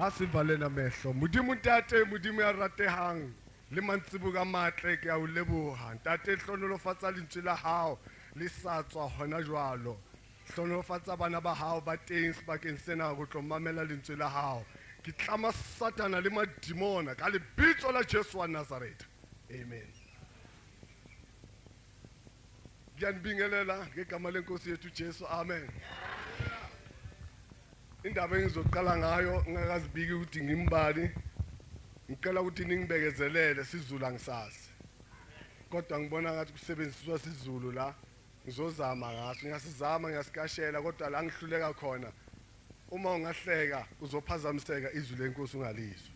Asivaleni amehlo. Modimo Ntate, Modimo ya ratehang le mantsiboya a matle, ke a o leboha. Ntate, hlohonolofatsa lentswe la hao le sa tswa hona jwalo. Hlohonolofatsa bana ba hao ba teng sebakeng sena ho tlo mamela lentswe la hao. Ke tlama Satana le madimona ka lebitso la Jesu wa Nazareth. Amen. Ngiyanibingelela ngegama lenkosi yethu Jesu. Amen. Indaba engizoqala ngayo ngingakazibiki ukuthi ngimbani, ngicela ukuthi ningibekezelele, siZulu angisazi. Kodwa ngibona ngathi kusebenziswa siZulu la, ngizozama ngaso, ngiyasizama ngiyasikashela, kodwa la ngihluleka khona, uma ungahleka uzophazamiseka izwi lenkosi ungalizwa.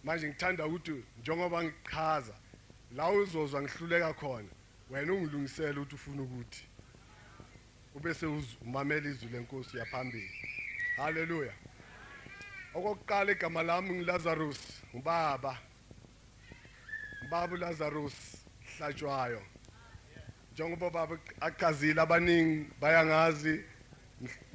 Manje ngithanda ukuthi njengoba ngichaza la uzozwa ngihluleka khona, wena ungilungisele ukuthi ufuna ukuthi ubese umamela izwi lenkosi yaphambili. Haleluya. Okokuqala igama lami ngiLazarus, ngubaba. Ngubaba uLazarus Hlatshwayo. Njengoba baba achazile, abaningi bayangazi,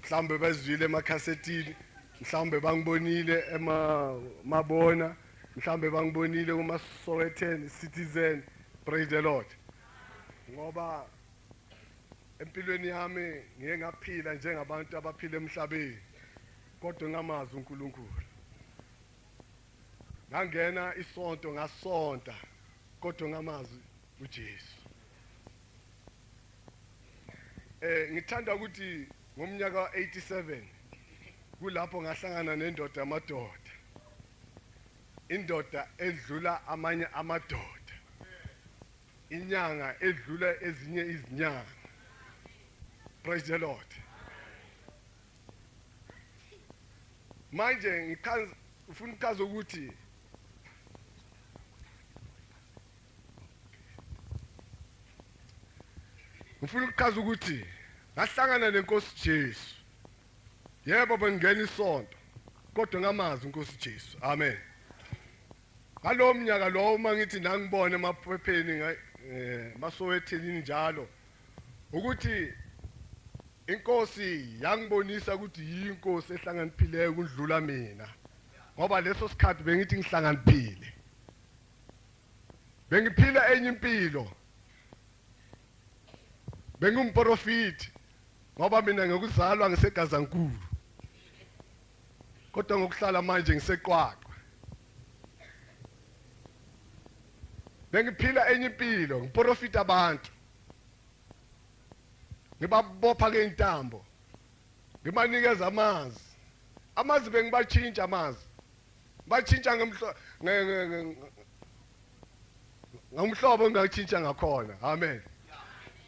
mhlawumbe bazwile emakhasetini, mhlawumbe bangibonile emabona, mhlawumbe bangibonile kuma Sowetan Citizen. Praise the Lord. Ngoba empilweni yami ngiye ngaphila njengabantu abaphila emhlabeni, kodwa ngamazi uNkulunkulu. Ngangena isonto ngasonta, kodwa ngamazi uJesu. Ngithanda ukuthi ngomnyaka wa-87 kulapho ngahlangana nendoda yamadoda, indoda edlula amanye amadoda, inyanga edlula ezinye izinyanga. Praise the Lord. Manje ngifuna ukuchaza ukuthi ngahlangana nenkosi Jesu. Yebo, bengena isonto, kodwa ngamazi inkosi Jesu. Amen. Ngalowo mnyaka lowo, uma ngithi nangibona emaphepheni masowethenini njalo ukuthi inkosi yangibonisa ukuthi yinkosi ehlanganiphileyo kudlula mina, ngoba leso sikhathi bengithi ngihlakaniphile, bengiphila enye impilo, bengumprofiti, ngoba mina ngokuzalwa ngiseGazankulu, kodwa ngokuhlala manje ngiseQwaqwa. Bengiphila enye impilo, ngiprofita abantu, ngibabopha ngeintambo, ngibanikeza amanzi. Amanzi bengibatshintsha amanzi, batshintsha ngomhlobo engingatshintsha ngakhona. Amen.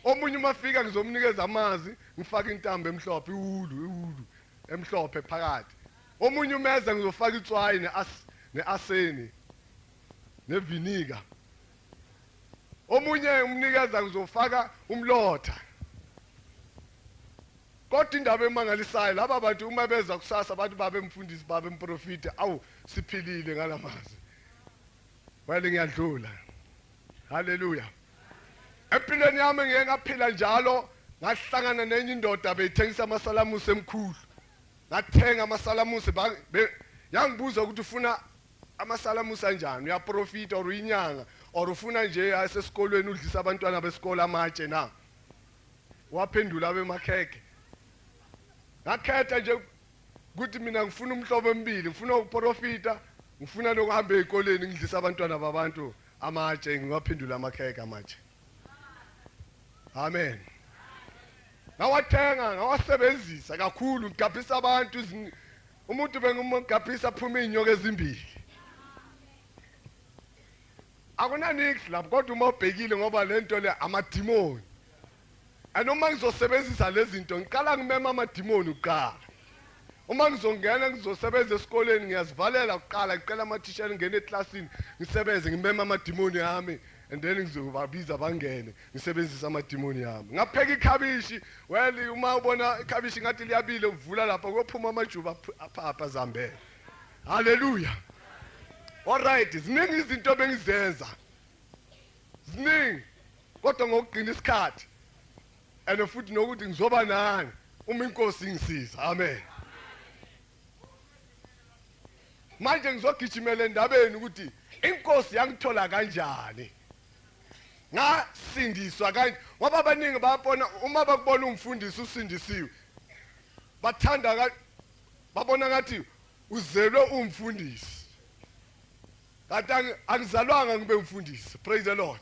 Omunye uma fika ngizomnikeza amanzi, ngifake intambo emhlophe, iwulu emhlophe phakathi. Omunye umeza ngizofaka itswayi neaseni nevinika. Omunye umnikeza ngizofaka umlotha. Kodwa indaba emangalisayo, laba bantu uma beza kusasa abantu babemfundisi babemprofita, awu siphilile ngalamazwi. Wale ngiyadlula. Haleluya. Empilweni yami ngiye ngaphila njalo, ngahlangana nenye indoda beyithengisa amasalamusi emkhulu. Ngathenga amasalamusi, yangibuza ukuthi ufuna amasalamusi anjani, uyaprofita or uyinyanga or ufuna nje asesikolweni udlisa abantwana besikole amatshe na? Waphendula abemakhekhe. Ngakhetha nje ukuthi mina ngifuna umhlobo emibili, ngifuna ukuprofita, ngifuna nokuhamba ezikoleni ngidlisa abantwana babantu amatshe, ngiwaphendula amakhekhe amatshe. Amen. Ngawathenga, ngawasebenzisa kakhulu, ngigabhisa abantu. Umuntu bengumgabhisa aphume inyoka ezimbili. Akunanix lapho, kodwa uma ubhekile ngoba lento le amadimoni. Anoma ngizosebenzisa lezi zinto, ngiqala ngimema amadimoni kuqala. Uma ngizongena ngizosebenza esikoleni, ngiyazivalela kuqala, ngicela amathishela ngene eklasini, ngisebenze ngimema amadimoni yami, and then ngizobabiza bangene, ngisebenzise amadimoni yami. Ngapheka ikhabishi, well uma ubona ikhabishi ngathi liyabile, uvula lapha kuyophuma amajuba aphapha zambele. Hallelujah. All right, ziningi izinto bengizenza. Ziningi. Kodwa ngokugcina isikhathi and futhi nokuthi ngizoba nani uma inkosi ingisiza. Amen. Manje ngizogijimela endabeni ukuthi inkosi yangithola kanjani, ngasindiswa kanje, ngoba abaningi bayabona uma bakubona umfundisi usindisiwe, bathanda babona ngathi uzelwe umfundisi, kanti angizalwanga ngibe umfundisi. Praise the Lord.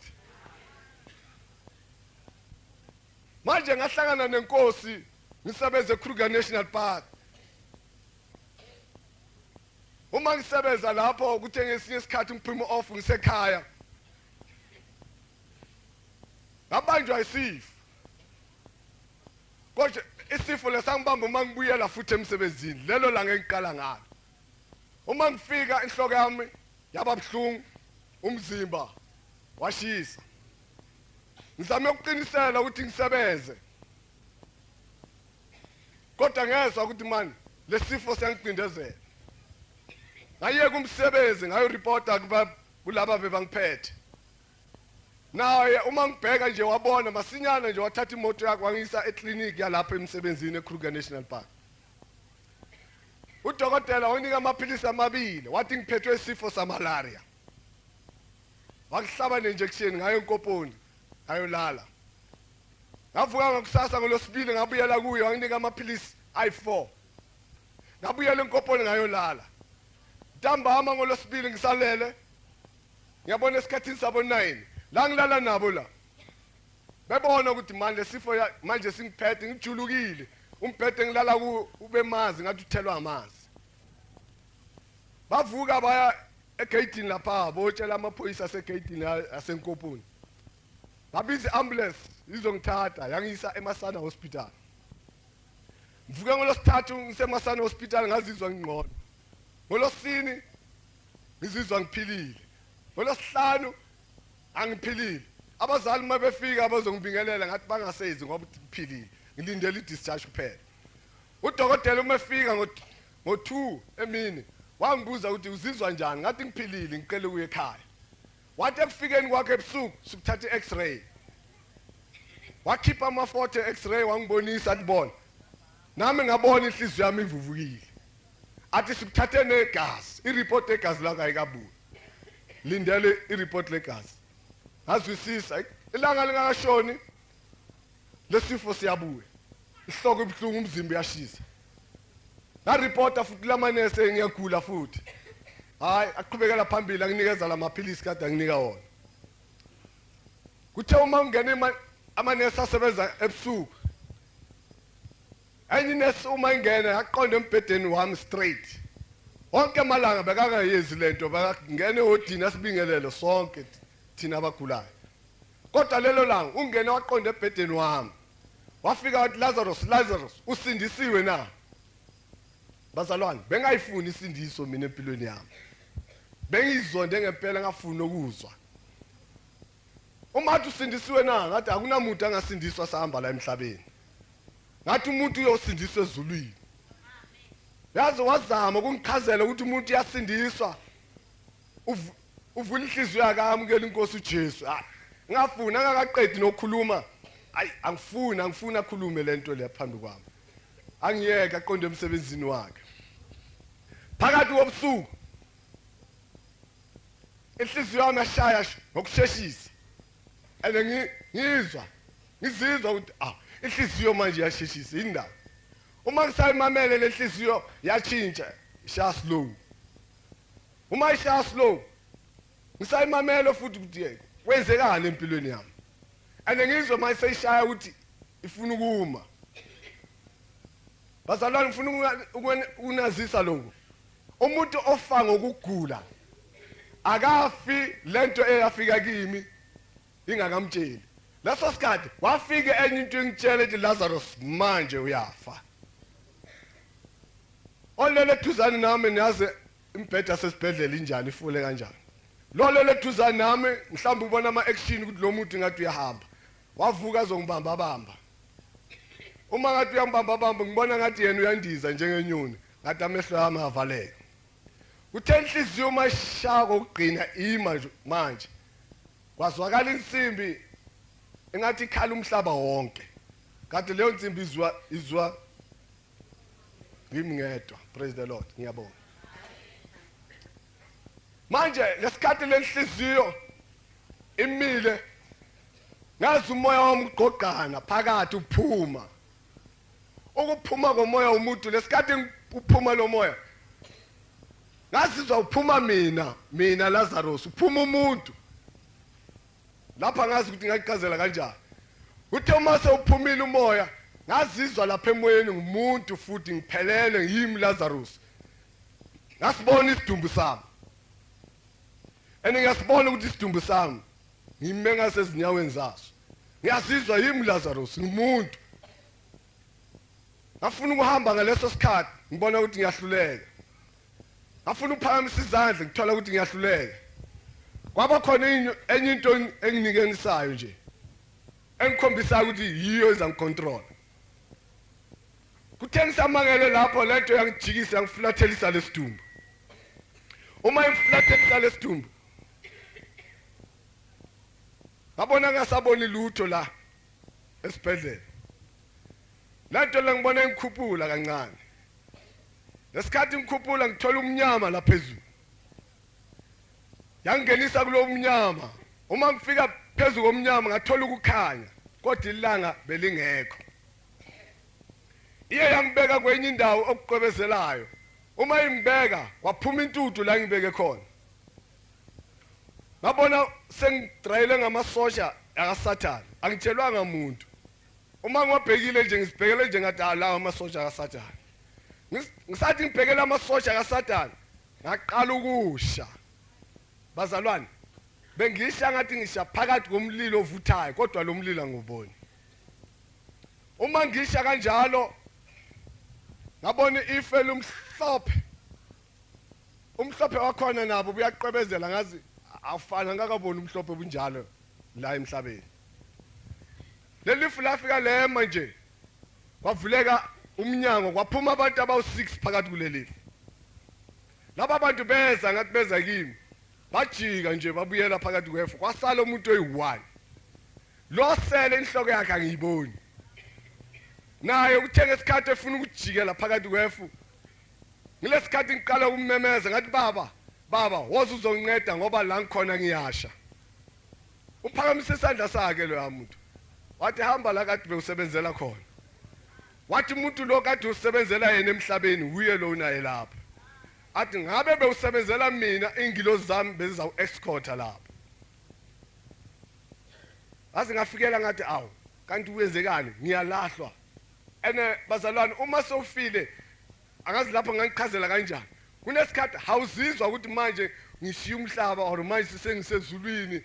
Manje ngahlangana nenkosi ngisebenza eKruger National Park. Uma ngisebenza lapho kuthe ngesinye isikhathi ngiphuma off ngisekhaya, ngabanjwa isifo. Kodwa isifo lesangibamba uma ngibuyela futhi emsebenzini lelo langa engiqala ngalo. Uma ngifika inhloko yami yaba buhlungu, umzimba washisa. Ngizame ukuqinisela ukuthi ngisebenze, kodwa ngezwa ukuthi mani lesifo siyangicindezela. Ngayeka umsebenzi ngayoripota kulaba bebangiphethe. Naye uma ngibheka nje wabona masinyana nje wathatha imoto yakhe wangisa ekliniki yalapha emsebenzini eKruger National Park. Udokotela wanginika amaphilisi amabili, wathi ngiphethwe isifo samalaria. Wakuhlaba ne-injection ngayo enkoponi, ngayolala. Ngavuka ngakusasa ngolosibili ngabuyela kuyo, wanginika amaphilisi ayi-4. Ngabuyela enkoponi ngayolala. Ntambama ngolosibili ngisalele, ngiyabona esikhathini sabo 9 la ngilala nabo la, bebona ukuthi manje lesifo manje singiphethe, ngijulukile, umbhede ngilala kuwo ube manzi ngathi uthelwa amanzi. Bavuka baya egeyidini lapha, botshela amaphoyisa asegeyidini asenkoponi, babiza i-ambulance izongithatha yangiyisa eMasana Hospital. Ngivuke ngolosithathu ngiseMasana Hospital, ngazizwa ngingcono. Ngolosini ngizizwa ngiphilile, ngolosihlanu angiphilile. Abazali uma befika bazongibingelela ngathi bangasezi ngoba ngiphilile, ngilindele i-discharge kuphela. Udokotela uma efika ngo-2 emini wangibuza ukuthi uzizwa njani, ngathi ngiphilile, ngicela ukuya ekhaya. Wathi ekufikeni kwakhe ebusuku sikuthatha i-x-ray, wakhipha amafoto e-x-ray wangibonisa, athi bona nami ngabona inhliziyo yami ivuvukile. Athi sikuthathe negazi, ireport yegazi lakho ayikabuyi, lindele ireport legazi. Ngazwisisa, ilanga lingakashoni lesifo siyabuya, ihloko ibuhlungu, umzimba uyashisa. Ngaripota futhi lamanese ngiyagula futhi. Hayi, aqhubekela phambili anginikeza lamaphilisi kade anginika wona. Kuthe uma ungena amanesi asebenza ebusuku, enye inesi uma ingena yaqonda embhedeni wami straight. Wonke amalanga bekangayezi lento, bekangena ehodini asibingelele sonke thina abagulayo. Kodwa lelo langa ungena waqonda embhedeni wami, wafika wathi Lazarus, Lazarus, usindisiwe na? Bazalwane, bengayifuni isindiso mina empilweni yami, bengizonde ngempela, ngafuni ukuzwa. Uma athi usindisiwe na, ngathi akunamuntu angasindiswa sahamba la emhlabeni, ngathi umuntu uyosindiswa ezulwini. Yazi wazama ukungichazela ukuthi umuntu uyasindiswa, uvula inhliziyo yakhe amukele inkosi uJesu. Hayi, ngafuna angakaqedi nokukhuluma, hayi angifuni akhulume lento le phambi kwami, angiyeke aqonde emsebenzini wakhe. Phakathi kobusuku inhliziyo yami yashaya ngokusheshisa, and ngizizwa ukuthi inhliziyo manje iyasheshisa indaba. Uma ngisayimamele le nhliziyo yatshintsha, ishaya slow. Uma ishaya slow ngisayimamele futhi ukuthi kwenzekani empilweni yami, and ngizwe manje seyishaya ukuthi ifuna ukuma. Bazalwane, ngifuna ukunazisa lokhu, umuntu ofa ngokugula akafi lento eyafika kimi ingakamtsheli. Leso sikhathi wafika enye into ingitshela ethi Lazarus manje uyafa. Olele ethuzane nami, niyazi imbheda yasesibhedlela injani, ifule kanjani. Lo lele ethuzane nami mhlawumbe ubona ama-action ukuthi lo muntu ngathi uyahamba, wavuka azongibamba bamba. Uma ngathi uyangibamba bamba ngibona ngathi yena uyandiza njengenyoni, ngathi amehlo ami avaleka. Kuthe inhliziyo mashaya kokugcina ima manje, kwazwakala insimbi engathi ikhala umhlaba wonke, kade leyo nsimbi izwa ngimi ngedwa. Praise the Lord. Ngiyabonga. Manje lesikhathi lenhliziyo imile, ngazi umoya wami ugqogqana phakathi uphuma. Ukuphuma komoya umuntu lesikhathi uphuma lo moya, ngazizwa uphuma mina Lazarus, uphuma umuntu. Lapha ngazi ukuthi ngakuchazela kanjani. Uthe uma sewuphumile umoya, ngazizwa lapha emoyeni ngumuntu futhi ngiphelele, ngiyimi Lazarus. Ngasibona isidumbu sami. And ngiyasibona ukuthi isidumbu sami ngime ngasezinyaweni zaso. Ngiyazizwa yimi Lazarus, ngumuntu. Ngafuna ukuhamba ngaleso sikhathi, ngibona ukuthi ngiyahluleka. Ngafuna ukuphakamisa izandla, ngithola ukuthi ngiyahluleka. Kwaba khona enye into enginikenisayo nje, engikhombisayo ukuthi yiyo ezangicontrol. Kuthe ngisamangele lapho, lento yangijikisa yangiflathelisa lesidumbu. Uma ngiflathelisa lesidumbu, ngabona ngasaboni lutho la esibhedlela. Lento le ngibona ingikhuphula kancane. Lesikhathi ngikhuphula ngithola umnyama la phezulu. Yangenisa kulo mnyama. Uma ngifika phezulu komnyama ngathola ukukhanya, kodwa ilanga belingekho. Iye yangibeka kwenye indawo okuqwebezelayo. Uma ingibeka kwaphuma intuthu la ngibeke khona. Ngabona sengidrayele ngamasosha akaSathane, angitshelwanga umuntu. Uma ngiwabhekile nje ngisibhekele nje ngathi lawa amasosha akaSathane. Ngisathi ngibhekele amasosha akaSathane, ngaqala ukusha. Bazalwane, bengisha ngathi ngisha phakathi komlilo ovuthayo, kodwa lo mlilo anguboni. Uma ngisha kanjalo ngabona ife lumhlophe. Umhlophe wakhona nabo buyaqwebezela, ngazi awufana ngakaboni umhlophe bunjalo la emhlabeni. Lelifu lafika lema nje, kwavuleka umnyango, kwaphuma abantu abawu6 phakathi kulelifu. Laba bantu beza ngathi beza kimi, bajika nje babuyela phakathi kwefu, kwasala umuntu oyi1. Lo sele inhloko yakhe angiyiboni. Naye kuthe ngesikhathi efuna ukujikela phakathi kwefu, ngilesikhathi ngiqala ukumemeza ngathi baba, baba woza uzonginceda ngoba la ngikhona ngiyasha. Uphakamise isandla sakhe lo muntu, wathi hamba la kade bewusebenzela khona. Wathi umuntu lo kade usebenzela yena emhlabeni uye lo unaye lapha. Athi ngabe bewusebenzela mina, ingilozi zami bezizawu-escorta lapho. Ngaze ngafikela ngathi awu, kanti wenzekani, ngiyalahlwa. Ene bazalwane, uma sewufile angazi lapho ngangichazela kanjani. Kunesikhathi awuzizwa ukuthi manje ngishiya umhlaba or manje sengisezulwini.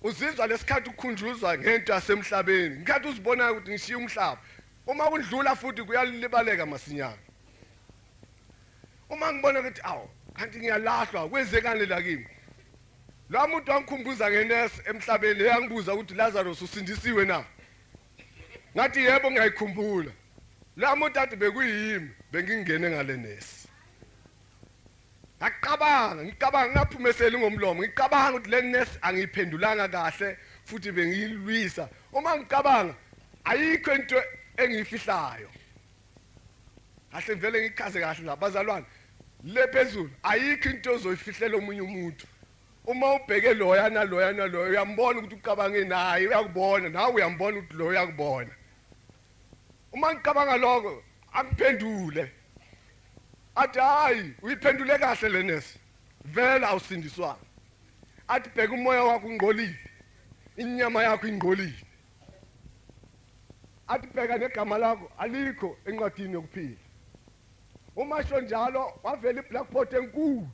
Uzizwa lesikhathi ukhunjuzwa ngento yasemhlabeni. Ngikhathi uzibonayo ukuthi ngishiya umhlaba. Uma kudlula futhi kuyalibaleka masinyane. Uma ngibona ukuthi awu, kanti ngiyalahlwa, kwenzekani la kimi? Lo muntu wangikhumbuza ngenesi emhlabeni, eyangibuza ukuthi Lazarus usindisiwe na? Ngathi yebo ngiyayikhumbula. Lo muntu athi bekuyimi, bengingene ngale nesi. Ngacabanga, ngicabanga ngaphumeseli ngomlomo, ngicabanga ukuthi le nesi angiyiphendulanga kahle futhi bengiyilwisa. Uma ngicabanga ayikho into engiyifihlayo. Kahle vele ngichaze kahle la bazalwane, le phezulu ayikho into ozoyifihlela omunye umuntu. Uma ubheke loya naloya naloya uyambona ukuthi ucabange naye, uyakubona nawe, uyambona ukuthi lo uyakubona. Uma ngicabanga lokho akuphendule, athi hayi uyiphendule kahle le nesi, vele awusindiswanga. Athi bheka umoya wakho ungqolile, inyama yakho ingqolile. Athi bheka negama lakho alikho encwadini yokuphila. Uma sho njalo kwavela iblackboard enkulu,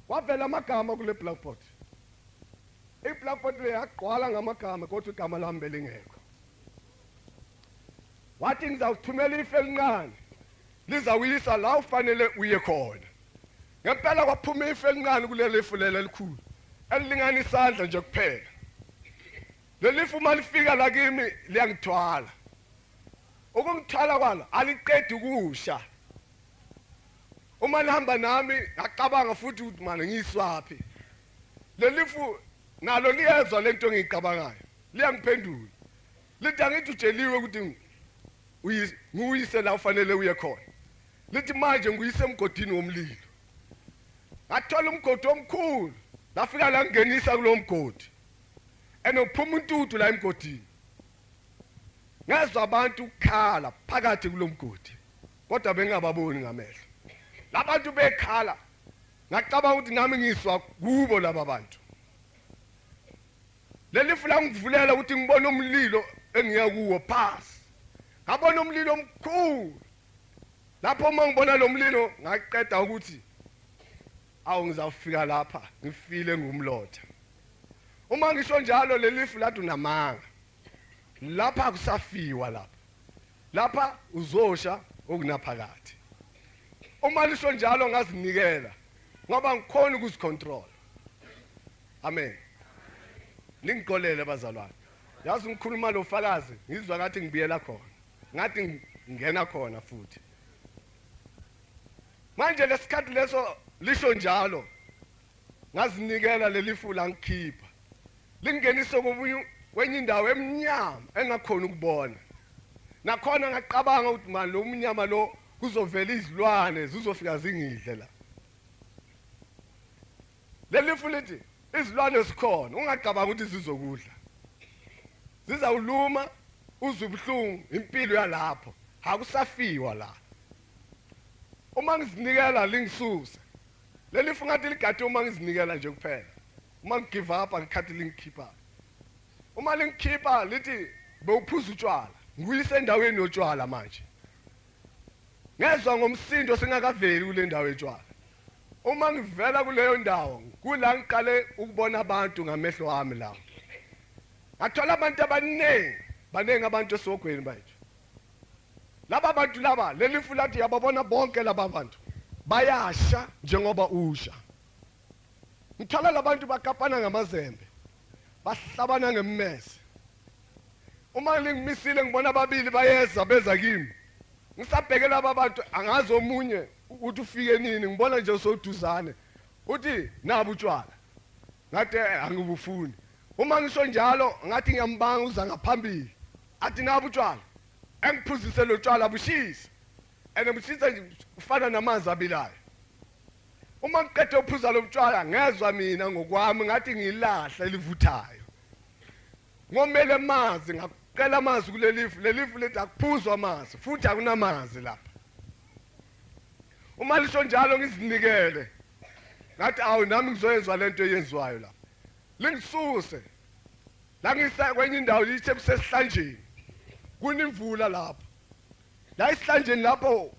kwavela amagama kule blackboard. Iblackboard le yagqwala ngamagama kodwa igama lami belingekho. Wathi ngizawuthumela ife elincane lizawuyisa la ufanele uye khona. Ngempela kwaphuma ife elincane kuleli ifu leli elikhulu elilingana isandla nje kuphela. Leli ifu uma lifika la kimi liyangithwala. Ukungithwala kwalo aliqedi ukusha. Uma lihamba nami ngacabanga futhi ukuthi manje ngiyiswaphi. Leli ifu nalo liyezwa lento engiyicabangayo, liyangiphendula. Lithi angithi utsheliwe ukuthi nguyise la ufanele uye khona. Lithi manje nguyise emgodini womlilo. Ngathola umgodi omkhulu, lafika la ngingenisa kulo mgodi, enokuphuma intuthu la emgodini. Ngezwa abantu ukukhala phakathi kulo mgodi, kodwa bengingababoni ngamehlo. Labantu bekhala, ngacabanga ukuthi nami ngiswa kubo laba bantu. Leli fu langivulela ukuthi ngibone umlilo engiya kuwo phasi. Ngabona umlilo omkhulu. Lapho uma ngibona lo mlilo ngaqeda ukuthi awu ngizawufika lapha ngifile ngumlotha. Uma ngisho njalo leli fu lathi unamanga. Lapha kusafiwa lapha. Lapha uzosha okunaphakathi. Uma lisho njalo ngazinikela ngoba ngikhona ukuzicontrol. Amen. Ningixolele bazalwane. Yazi ngikhuluma lo fakazi ngizwa ngathi ngibuyela khona. Ngathi ngingena khona futhi. Manje lesikhathi leso lisho njalo ngazinikela leli fu langikhipha. Lingenise kobunye kwenye indawo emnyama engakhona ukubona. Nakhona ngacabanga ukuthi man lo mnyama lo kuzovela izilwane zizofika zingidle la. Leli fu lithi izilwane zikhona, ungacabanga ukuthi zizokudla. Zizawuluma uzwe ubuhlungu impilo yalapho, akusafiwa la. Uma ngizinikela lingisuse. Leli fu ngathi ligade uma ngizinikela nje kuphela. Uma ngigive up angikhathi lingikhipha. Uma lingikhipha lithi bewuphuza utshwala, ngikuyise endaweni yotshwala manje. Ngezwa ngomsindo singakaveli kule ndawo yotshwala. Uma ngivela kuleyo ndawo kula ngiqale ukubona abantu ngamehlo ami la. Ngathola abantu abaningi, baningi abantu esogweni bethu. Laba bantu laba leli fu lathi yababona bonke laba bantu bayasha njengoba usha. Ngithola labantu bakapana ngamazembe, bahlabana ngemmese. Uma lingimisile ngibona ababili bayeza beza kimi. Ngisabheke laba bantu angazi omunye uthi ufike nini, ngibona nje usoduzane. Uthi nabu utshwala. Ngathi angibufuni. Uma ngisho njalo ngathi ngiyambanga uza ngaphambili. Athi nabu utshwala. Engiphuzise lo tshwala bushisa. Ene bushisa nje ufana namanzi abilayo. Uma ngiqede ukuphuza lo tshwala ngezwa mina ngokwami ngathi ngilahla elivuthayo. Ngomele amanzi, ngaqela amanzi kulelifu, lelifu lithi akuphuzwa amanzi futhi akunamanzi lapha. Uma lisho njalo ngizinikele. Ngathi awu nami ngizoyenza lento eyenziwayo lapha. Lingisuse. La ngisa kwenye indawo lithe kusesihlanjeni. Kunemvula lapha. La esihlanjeni lapho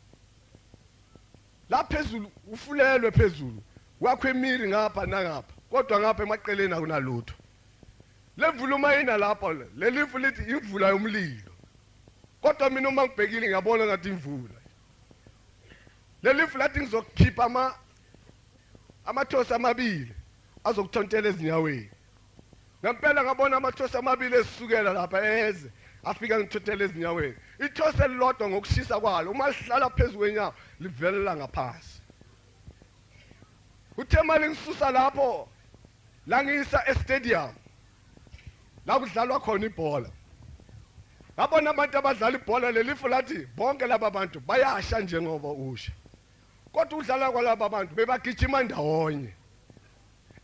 la phezulu ufulelwe phezulu kwakho emiri ngapha nangapha, kodwa ngapha emaqeleni akunalutho. Lemvula uma ina lapho lelifu lithi imvula yomlilo, kodwa mina uma ngibhekile ngiyabona ngathi imvula. Lelifu lathi ngizokukhipha amathosi amabili azokuthontela ezinyaweni. Ngempela ngabona amathosi amabili esukela lapha eze afika ngithontela ezinyaweni. Ithosi elilodwa ngokushisa kwalo uma lihlala phezulu kwenyawo livelela ngaphansi. Uthe mali ngisusa lapho la ngiyisa estadium la kudlalwa khona ibhola. Ngabona abantu abadlala ibhola, lelifu lathi bonke laba bantu bayasha njengoba usha, kodwa udlala kwalaba bantu bebagijima ndawonye,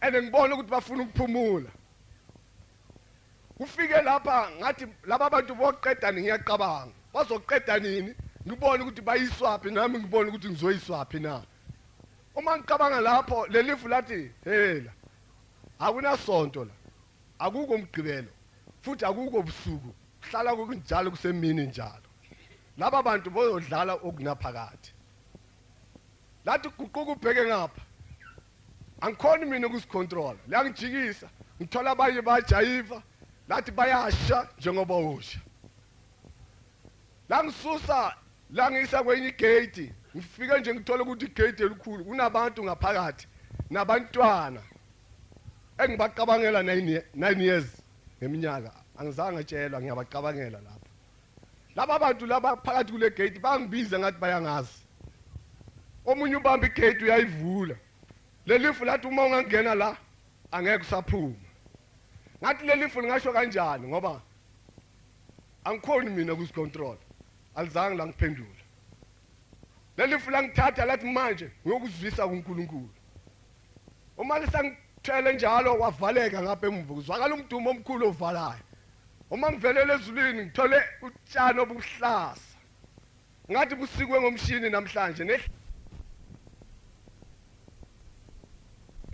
and ngibona ukuthi bafuna ukuphumula. Kufike lapha ngathi laba bantu boqeda nini, ngiyacabanga bazoqeda nini, ngibone ukuthi bayiswaphi nami ngibone ukuthi ngizoyiswaphi na. Uma ngicabanga lapho lelifu lathi hela akunasonto la, akukho umgqibelo futhi akukho ubusuku, kuhlala kunjalo kusemini njalo. Laba bantu bozodlala okunaphakathi. Lathi guquka ubheke ngapha, angikhoni mina ukuzicontrola, liyangijikisa. Ngithola abanye bajayiva, lathi bayasha njengoba usha. Langisusa langisa kwenye igate, ngifike nje ngithola ukuthi igate elikhulu kunabantu ngaphakathi nabantwana engibacabangela 9 years ngeminyaka, angizange ngitshelwa, ngiyabacabangela lapha. Laba bantu laba phakathi kule gate bangibiza ngathi bayangazi. Omunye ubamba igate uyayivula. Lelifu lathi uma ungangena la angeke usaphuma. Ngathi lelifu lingasho kanjani ngoba angikhoni mina ukuzicontrol. Alizange langiphendula. Lelifu langithatha lathi manje ngiyokuzwisa kuNkulunkulu. Uma lisangithele njalo wavaleka ngapha emuva, kuzwakala umdumo omkhulu ovalayo. Uma ngivelele ezulwini ngithole utshani obuhlaza, ngathi busikwe ngomshini namhlanje,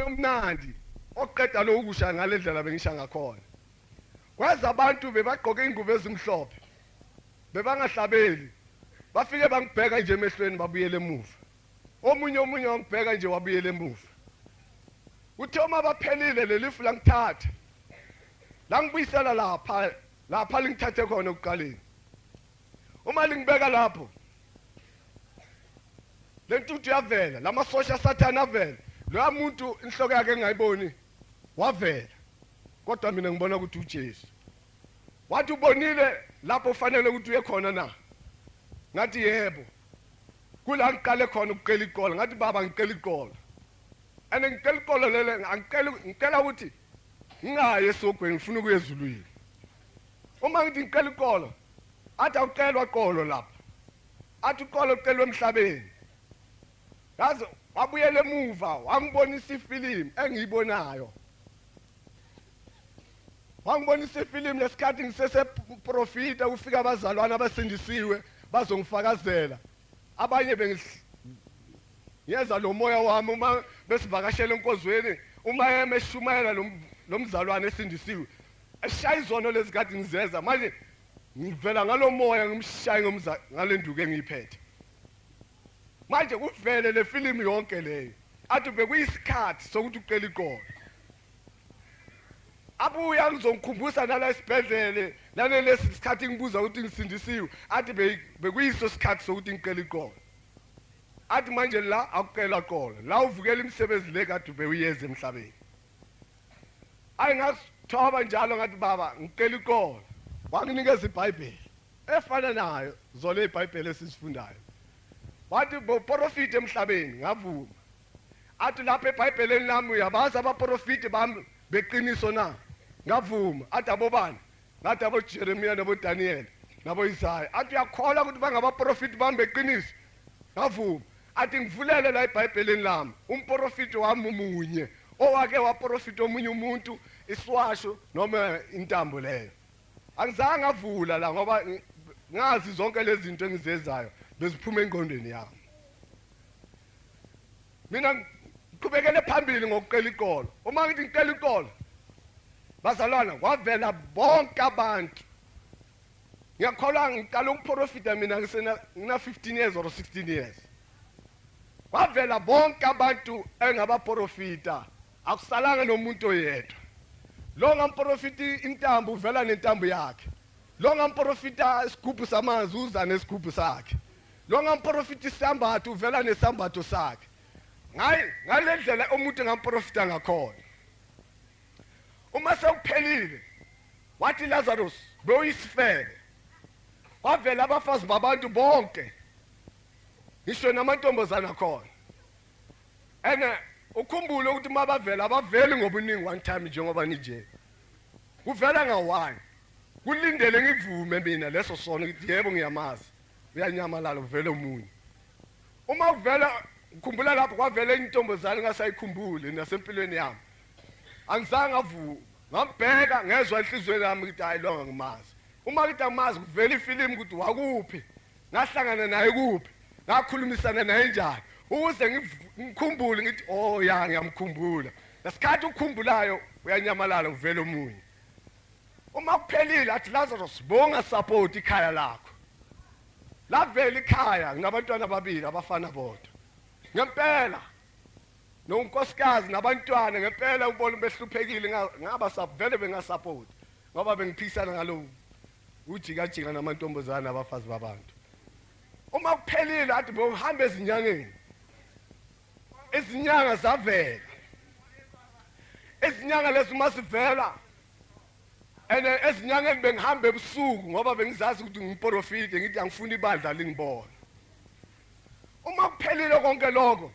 omnandi oqeda lo ukusha ngale ndlela bengisha ngakhona. Kwaze abantu bebagqoke ingubo ezimhlophe, bebangahlabeli, bafike bangibheka nje emehlweni babuyele emuva. Omunye wangibheka nje wabuyele emuva. Uthe uma baphelile lelifu langithatha, langibuyisela lapha lingithathe khona ekuqaleni. Uma lingibeka lapho, lentuthu yavela, lamasosha asathana avela. Loya muntu inhloko yakhe engayiboni wavela, kodwa mina ngibona ukuthi uJesu. Wathi ubonile lapho ufanele ukuthi uye khona na? Ngathi yebo. Kula ngiqale khona ukucela iqolo, ngathi baba ngicela iqolo. And ngicela iqolo lele, ngicela ukuthi ngingayi esogweni, ngifuna ukuya ezulwini. Uma ngithi ngicela iqolo, athi awucelwa qolo lapha, athi uqolo ucelwe emhlabeni. Yazi wabuyela emuva wangibonisa ifilimu engiyibonayo. Wangibonisa ifilimu lesikhathi ngiseseprofita, kufika abazalwane abasindisiwe bazongifakazela. Abanye bengiyeza lo moya wami uma besivakashela enkozweni, uma emeshumayela lo mzalwane esindisiwe, eshaya izono lezi kade ngizeza. Manje ngivela ngalo moya ngimshaye ngale nduku engiyiphethe. Manje kuvele le filimu yonke leyo, athi bekuyisikhathi sokuthi ucela iqolo. Abuya ngizongikhumbuza nala esibhedlele nalesi sikhathi ngibuza ukuthi ngisindisiwe, athi bekuyiso sikhathi sokuthi ngicela iqolo. Athi manje la akucela qolo, la uvukela imisebenzi le kade bewuyeza emhlabeni. Ayi ngasithoba njalo ngathi baba ngicela iqolo. Wanginikeza iBhayibheli efana nayo zona iBhayibheli esizifundayo. Wathi boprofiti emhlabeni, ngavuma. Athi lapha eBhayibhelini lami uyabazi abaprofiti bami beqiniso na? Ngavuma. Athi abobani? Ngathi aboJeremiya naboDaniel naboIsaya. Athi uyakholwa ukuthi bangabaprofiti bami beqiniso? Ngavuma. Athi ngivulele la eBhayibhelini lami umprofiti wami munye owake waprofita omunye umuntu iswasho noma intambo leyo. Angizange ngavula la ngoba ngazi zonke lezi zinto engizezayo beziphuma engqondweni yami. Mina ngiqhubekele phambili ngokucela iqolo. Uma ngithi ngicela iqolo, bazalwana, kwavela bonke abantu. Ngiyakholwa ngiqala ukuprofita mina ngina 15 years or 16 years. Kwavela bonke abantu engabaprofita, akusalanga nomuntu oyedwa. Lo ngamprofita intambo uvela nentambo yakhe. Lo ngamprofita isigubhu samanzi uza nesigubhu sakhe. Lo ngamprofita isambatho uvela nesambatho sakhe. Ngale ndlela umuntu ngamprofita ngakhona. Uma sekuphelile wathi Lazarus bewuyisifebe. Kwavela abafazi babantu bonke, ngisho namantombazana khona. Ene ukhumbule ukuthi mabavela abaveli ngobuningi one time njengoba ninje. Kuvela nga-one. Kulindele ngivume mina leso sono ngithi yebo ngiyamazi. Uyanyamalala uvele omunye. Uma uvela ukhumbula lapho kwavela intombazana ngasayikhumbuli nasempilweni yami. Angizange ngavuka, ngambheka ngezwa enhliziyweni yami ukuthi hayi lo angimazi. Uma ngithi angimazi kuvela ifilimu ukuthi wakuphi, ngahlangana naye kuphi, ngakhulumisana naye njani, ukuze ngikhumbule ngithi oh ya ngiyamkhumbula. Lesikhathi ukukhumbulayo uyanyamalala uvela omunye. Uma kuphelile athi Lazarus bonga support ikhaya lakho. Lavela ikhaya nginabantwana ababili abafana bodwa. Ngempela nonkosikazi nabantwana ngempela ubona behluphekile ngaba savele bengasupport ngoba bengiphikisana ngalo ujikajika namantombazana abafazi babantu. Uma kuphelile athi bohamba ezinyangeni, izinyanga zavela. Izinyanga lezi uma zivela ene ezinyangeni bengihamba ebusuku ngoba bengizazi ukuthi ngimprofite, ngithi angifuni ibandla lingibone. Uma kuphelile konke lokho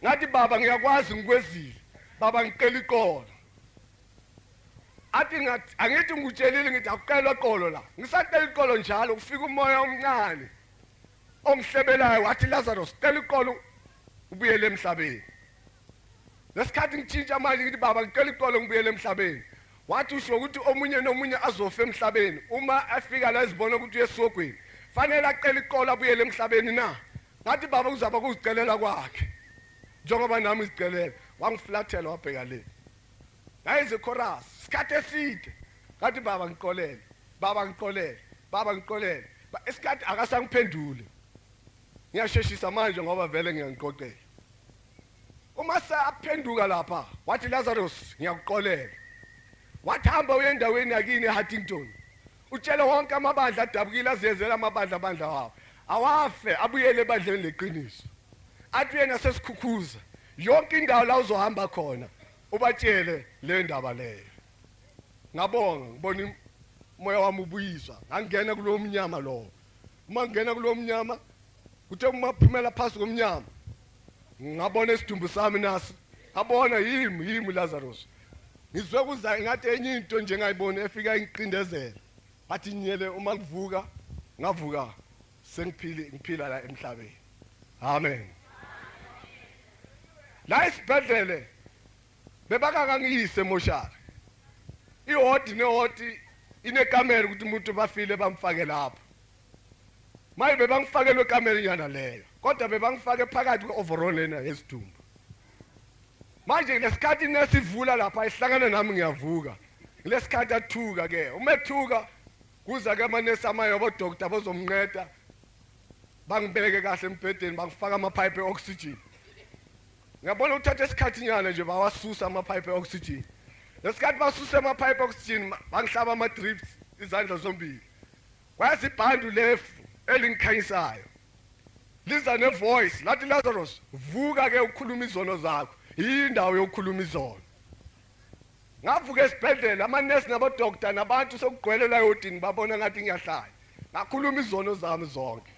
ngathi baba ngiyakwazi ngikwezile, baba ngicela iqolo. Athi ngathi angithi ngikutshelile ngithi akucelwa iqolo la. Ngisacela iqolo njalo kufika umoya omncane ongihlebelayo wathi Lazarus cela iqolo ubuyele emhlabeni. Lesikhathi ngitshintsha manje ngithi baba ngicela ixolo ngibuyele emhlabeni. Wathi usho ukuthi omunye nomunye azofa emhlabeni uma afika la ezibona ukuthi uyesogweni fanele acele ixolo abuyele emhlabeni na? Ngathi baba kuzaba kuzicelela kwakhe njengoba nami ngizicelela. Wangiflathela wabheka le. Ngayize chorus isikhathi eside. Ngathi baba ngixolele, baba ngixolele, baba ngixolele. Isikhathi akasangiphendule. Ngiyasheshisa manje ngoba vele ngiyangixoxela. Uma aphenduka lapha wathi Lazarus ngiyakuxolela. Wathi hamba uye endaweni yakini eHuntington. Utshele wonke amabandla adabukile aziyenzela amabandla abandla wawo. Awafe abuyele ebandleni leqiniso. Athi yena sesikhukhuza yonke indawo la uzohamba khona ubatshele le ndaba leyo. Ngabonga ngibona umoya wami ubuyiswa. Ngangena kulo mnyama lowo. Uma ngena kulo mnyama kuthe uma phumela phansi komnyama ngabona isidumbu sami nasi. Ngabona yimi Lazarus. Ngizwe kuza ngathi enye into nje ngayibona efika ingiqindezela. Bathi nyele uma ngivuka ngavuka sengiphile ngiphila la emhlabeni. Amen. La isibhedlele bebakakangiyise emoshari. Ihodi nehodi inekamera ukuthi umuntu bafile bamfake lapho. Maye bebangifakele ekamera inyana leyo. Kodwa bebangifake phakathi kwe-overall lena yesidumbu. Manje lesikhathi nesivula lapha ihlangana nami ngiyavuka. Lesikhathi athuka ke. Uma ethuka kuza ke amanesi amaye abodokotela bazomnceda. Bangibeke kahle embhedeni bangifaka amapipe e-oxygen. Ngiyabona uthatha isikhathi nyana nje bawasusa amapipe e-oxygen. Lesikhathi basuse amapipe e-oxygen bangihlaba ama-drips izandla zombili. Kwazi ibhandu lefu elingikhanyisayo. Liza nevoice lathi Lazarus vuka ke ukhuluma izono zakho. Indawo yokukhuluma izono. Ngavuka esibhedlela amanesi nabodokotela nabantu sokugcwele la yodini babona ngathi ngiyahlanya. Ngakhuluma izono zami zonke.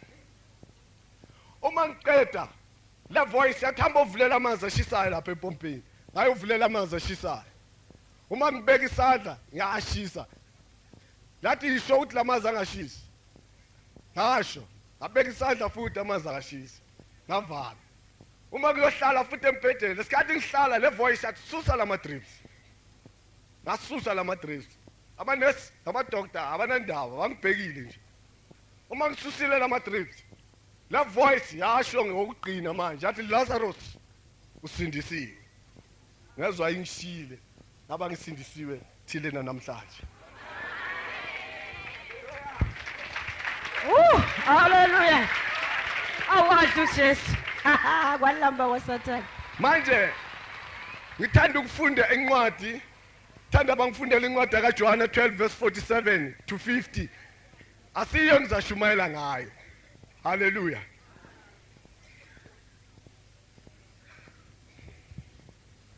Uma ngiqeda le voice yathi hamba uvulela amanzi ashisayo lapha empompini. Ngayovulela amanzi ashisayo. Uma ngibeka isandla ngiyashisa. Lathi isho ukuthi lamanzi angashisi. Ngasho ngabeka isandla futhi amanzi akashisi. Ngavala. Uma kuyohlala futhi embhedeni lesikhathi ngihlala le voice yathi susa lama drips. Ngasusa lama drips. Abanesi nabadokotela abanandaba bangibhekile nje. Uma ngisusile lama drips la voice yasho ngokugcina manje yathi Lazarus usindisiwe. Ngezwa ingishile ngaba ngisindisiwe thilena namhlanje. Hallelujah. Awadlu Jesu. Kwalamba kwaSathane. Manje ngithanda ukufunda incwadi. Thanda bangifundele incwadi kaJohana 12 verse 47 to 50. Asiyo ngizashumayela ngayo. Hallelujah.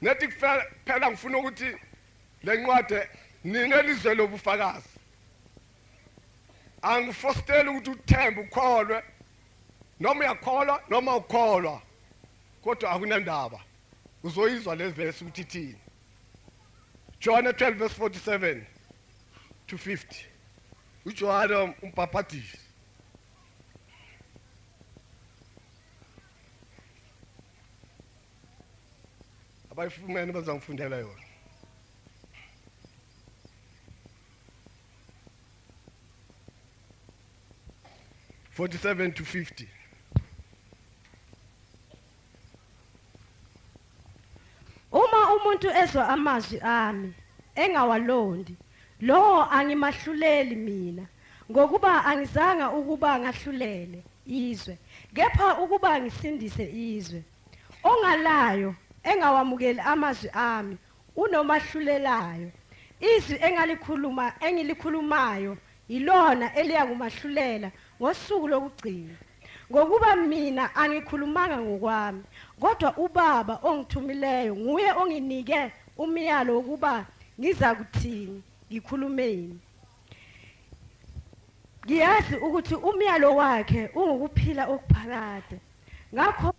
Nethi phela ngifuna ukuthi le ncwadi ningelizwe lobufakazi. Angifosteli ukuthi uthembe ukholwe noma uyakholwa noma ukholwa kodwa akunandaba. Uzoyizwa le verse ukuthi ithini. John 12 verse 47 to 50. uJohane umbhaphatisi. Abayifumene bazangifundela yona. (47 to 50). Uma umuntu ezwa amazwi ami engawalondi, lo angimahluleli mina, ngokuba angizanga ukuba ngahlulele izwe, kepha ukuba ngisindise izwe. Ongalayo engawamukeli amazwi ami unomahlulelayo. Izwi engalikhuluma engilikhulumayo ilona eliyakumahlulela ngosuku lokugcina. Ngokuba mina angikhulumanga ngokwami, kodwa uBaba ongithumileyo nguye onginike umyalo wokuba ngiza kuthini ngikhulumeni. Ngiyazi ukuthi umyalo wakhe ungukuphila okuphakade. Ngakho